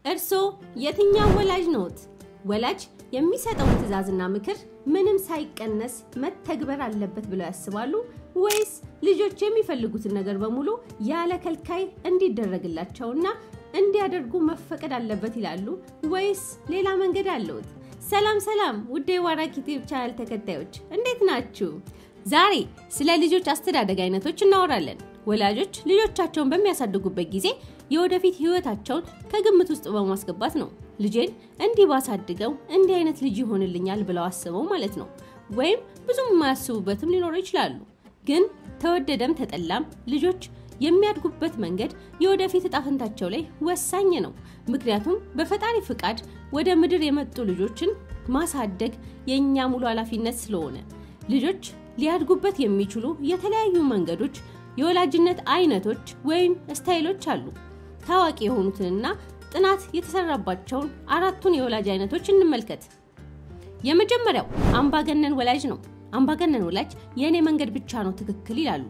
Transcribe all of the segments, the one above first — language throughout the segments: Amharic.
እርስዎ የትኛው ወላጅ ነዎት? ወላጅ የሚሰጠውን ትዕዛዝና ምክር ምንም ሳይቀነስ መተግበር አለበት ብለው ያስባሉ ወይስ ልጆች የሚፈልጉትን ነገር በሙሉ ያለ ከልካይ እንዲደረግላቸውና እንዲያደርጉ መፈቀድ አለበት ይላሉ ወይስ ሌላ መንገድ አለዎት? ሰላም ሰላም ውድ የዋራኪ ዩቲዩብ ቻናል ተከታዮች እንዴት ናችሁ? ዛሬ ስለ ልጆች አስተዳደግ አይነቶች እናወራለን። ወላጆች ልጆቻቸውን በሚያሳድጉበት ጊዜ የወደፊት ህይወታቸውን ከግምት ውስጥ በማስገባት ነው። ልጄን እንዲህ ባሳድገው እንዲህ አይነት ልጅ ይሆንልኛል ብለው አስበው ማለት ነው። ወይም ብዙም የማያስቡበትም ሊኖሩ ይችላሉ። ግን ተወደደም ተጠላም ልጆች የሚያድጉበት መንገድ የወደፊት እጣ ፈንታቸው ላይ ወሳኝ ነው። ምክንያቱም በፈጣሪ ፍቃድ ወደ ምድር የመጡ ልጆችን ማሳደግ የኛ ሙሉ ኃላፊነት ስለሆነ ልጆች ሊያድጉበት የሚችሉ የተለያዩ መንገዶች፣ የወላጅነት አይነቶች ወይም ስታይሎች አሉ። ታዋቂ የሆኑትንና ጥናት የተሰራባቸውን አራቱን የወላጅ አይነቶች እንመልከት። የመጀመሪያው አምባገነን ወላጅ ነው። አምባገነን ወላጅ የእኔ መንገድ ብቻ ነው ትክክል ይላሉ።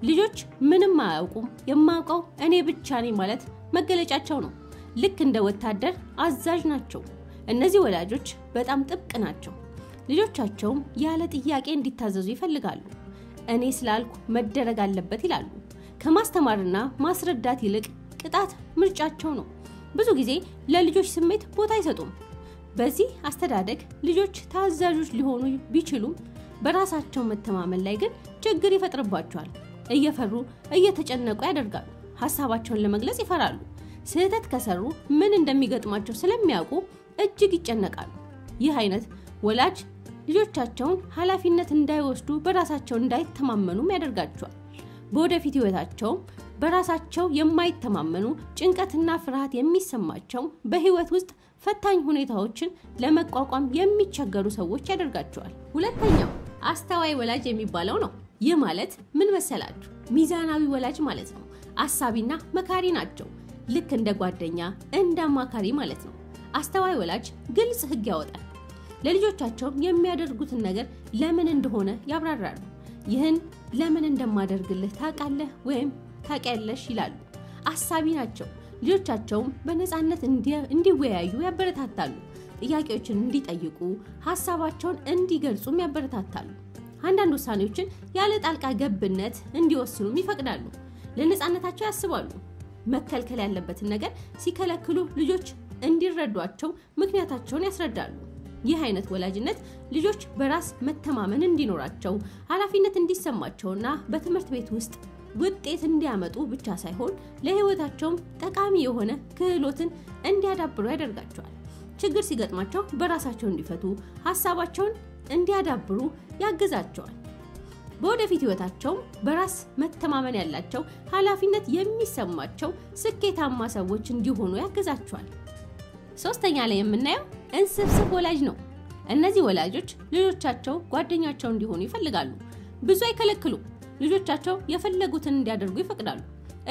ልጆች ምንም አያውቁም፣ የማውቀው እኔ ብቻ ነኝ ማለት መገለጫቸው ነው። ልክ እንደ ወታደር አዛዥ ናቸው። እነዚህ ወላጆች በጣም ጥብቅ ናቸው። ልጆቻቸውም ያለ ጥያቄ እንዲታዘዙ ይፈልጋሉ። እኔ ስላልኩ መደረግ አለበት ይላሉ። ከማስተማርና ማስረዳት ይልቅ ቅጣት ምርጫቸው ነው። ብዙ ጊዜ ለልጆች ስሜት ቦታ አይሰጡም። በዚህ አስተዳደግ ልጆች ታዛዦች ሊሆኑ ቢችሉም በራሳቸው መተማመን ላይ ግን ችግር ይፈጥርባቸዋል። እየፈሩ እየተጨነቁ ያደርጋሉ። ሀሳባቸውን ለመግለጽ ይፈራሉ። ስህተት ከሰሩ ምን እንደሚገጥማቸው ስለሚያውቁ እጅግ ይጨነቃሉ። ይህ አይነት ወላጅ ልጆቻቸውን ኃላፊነት እንዳይወስዱ በራሳቸው እንዳይተማመኑም ያደርጋቸዋል። በወደፊት ህይወታቸውም በራሳቸው የማይተማመኑ፣ ጭንቀትና ፍርሃት የሚሰማቸው፣ በህይወት ውስጥ ፈታኝ ሁኔታዎችን ለመቋቋም የሚቸገሩ ሰዎች ያደርጋቸዋል። ሁለተኛው አስተዋይ ወላጅ የሚባለው ነው። ይህ ማለት ምን መሰላችሁ? ሚዛናዊ ወላጅ ማለት ነው። አሳቢና መካሪ ናቸው። ልክ እንደ ጓደኛ፣ እንደ አማካሪ ማለት ነው። አስተዋይ ወላጅ ግልጽ ህግ ያወጣል። ለልጆቻቸውም የሚያደርጉትን ነገር ለምን እንደሆነ ያብራራሉ። ይህን ለምን እንደማደርግልህ ታውቃለህ ወይም ታውቂያለሽ ይላሉ። አሳቢ ናቸው። ልጆቻቸውም በነፃነት እንዲወያዩ ያበረታታሉ። ጥያቄዎችን እንዲጠይቁ፣ ሀሳባቸውን እንዲገልጹም ያበረታታሉ። አንዳንድ ውሳኔዎችን ያለ ጣልቃ ገብነት እንዲወስኑም ይፈቅዳሉ። ለነፃነታቸው ያስባሉ። መከልከል ያለበትን ነገር ሲከለክሉ ልጆች እንዲረዷቸው ምክንያታቸውን ያስረዳሉ። ይህ አይነት ወላጅነት ልጆች በራስ መተማመን እንዲኖራቸው፣ ኃላፊነት እንዲሰማቸውና በትምህርት ቤት ውስጥ ውጤት እንዲያመጡ ብቻ ሳይሆን ለህይወታቸውም ጠቃሚ የሆነ ክህሎትን እንዲያዳብሩ ያደርጋቸዋል። ችግር ሲገጥማቸው በራሳቸው እንዲፈቱ፣ ሀሳባቸውን እንዲያዳብሩ ያግዛቸዋል። በወደፊት ህይወታቸውም በራስ መተማመን ያላቸው፣ ኃላፊነት የሚሰማቸው ስኬታማ ሰዎች እንዲሆኑ ያግዛቸዋል። ሶስተኛ ላይ የምናየው እንስፍስፍ ወላጅ ነው። እነዚህ ወላጆች ልጆቻቸው ጓደኛቸው እንዲሆኑ ይፈልጋሉ። ብዙ አይከለክሉም። ልጆቻቸው የፈለጉትን እንዲያደርጉ ይፈቅዳሉ።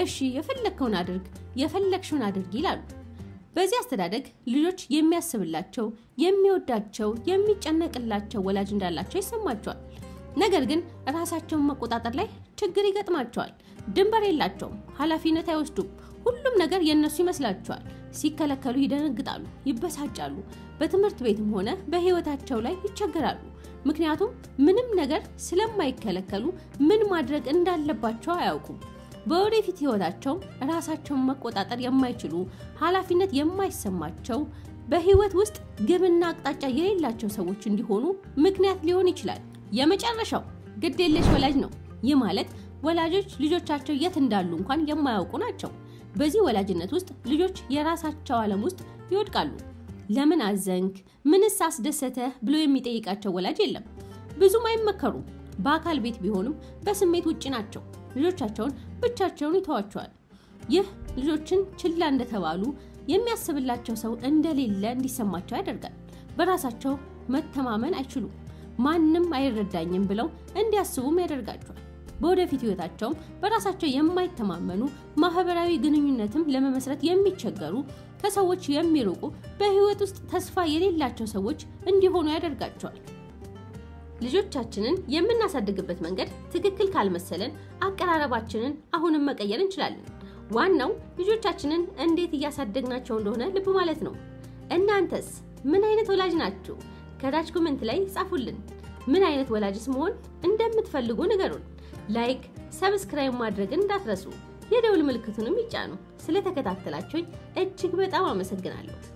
እሺ የፈለግከውን አድርግ፣ የፈለግሽውን አድርግ ይላሉ። በዚህ አስተዳደግ ልጆች የሚያስብላቸው፣ የሚወዳቸው፣ የሚጨነቅላቸው ወላጅ እንዳላቸው ይሰማቸዋል። ነገር ግን ራሳቸውን መቆጣጠር ላይ ችግር ይገጥማቸዋል። ድንበር የላቸውም፣ ኃላፊነት አይወስዱም። ሁሉም ነገር የእነሱ ይመስላቸዋል። ሲከለከሉ ይደነግጣሉ፣ ይበሳጫሉ። በትምህርት ቤትም ሆነ በህይወታቸው ላይ ይቸገራሉ። ምክንያቱም ምንም ነገር ስለማይከለከሉ ምን ማድረግ እንዳለባቸው አያውቁም። በወደፊት ህይወታቸው ራሳቸውን መቆጣጠር የማይችሉ፣ ኃላፊነት የማይሰማቸው፣ በህይወት ውስጥ ግብና አቅጣጫ የሌላቸው ሰዎች እንዲሆኑ ምክንያት ሊሆን ይችላል። የመጨረሻው ግድ የለሽ ወላጅ ነው። ይህ ማለት ወላጆች ልጆቻቸው የት እንዳሉ እንኳን የማያውቁ ናቸው። በዚህ ወላጅነት ውስጥ ልጆች የራሳቸው ዓለም ውስጥ ይወድቃሉ። ለምን አዘንክ፣ ምንስ አስደሰተህ ብሎ የሚጠይቃቸው ወላጅ የለም። ብዙም አይመከሩም። በአካል ቤት ቢሆኑም በስሜት ውጭ ናቸው። ልጆቻቸውን ብቻቸውን ይተዋቸዋል። ይህ ልጆችን ችላ እንደተባሉ፣ የሚያስብላቸው ሰው እንደሌለ እንዲሰማቸው ያደርጋል። በራሳቸው መተማመን አይችሉም። ማንም አይረዳኝም ብለው እንዲያስቡም ያደርጋቸዋል። በወደፊት ህይወታቸውም በራሳቸው የማይተማመኑ፣ ማህበራዊ ግንኙነትም ለመመስረት የሚቸገሩ፣ ከሰዎች የሚርቁ፣ በህይወት ውስጥ ተስፋ የሌላቸው ሰዎች እንዲሆኑ ያደርጋቸዋል። ልጆቻችንን የምናሳድግበት መንገድ ትክክል ካልመሰለን አቀራረባችንን አሁንም መቀየር እንችላለን። ዋናው ልጆቻችንን እንዴት እያሳደግናቸው እንደሆነ ልብ ማለት ነው። እናንተስ ምን አይነት ወላጅ ናችሁ? ከታች comment ላይ ጻፉልን። ምን አይነት ወላጅስ መሆን እንደምትፈልጉ ንገሩን። Like፣ subscribe ማድረግን እንዳትረሱ፣ የደውል ምልክቱንም ይጫኑ። ስለተከታተላችሁኝ እጅግ በጣም አመሰግናለሁ።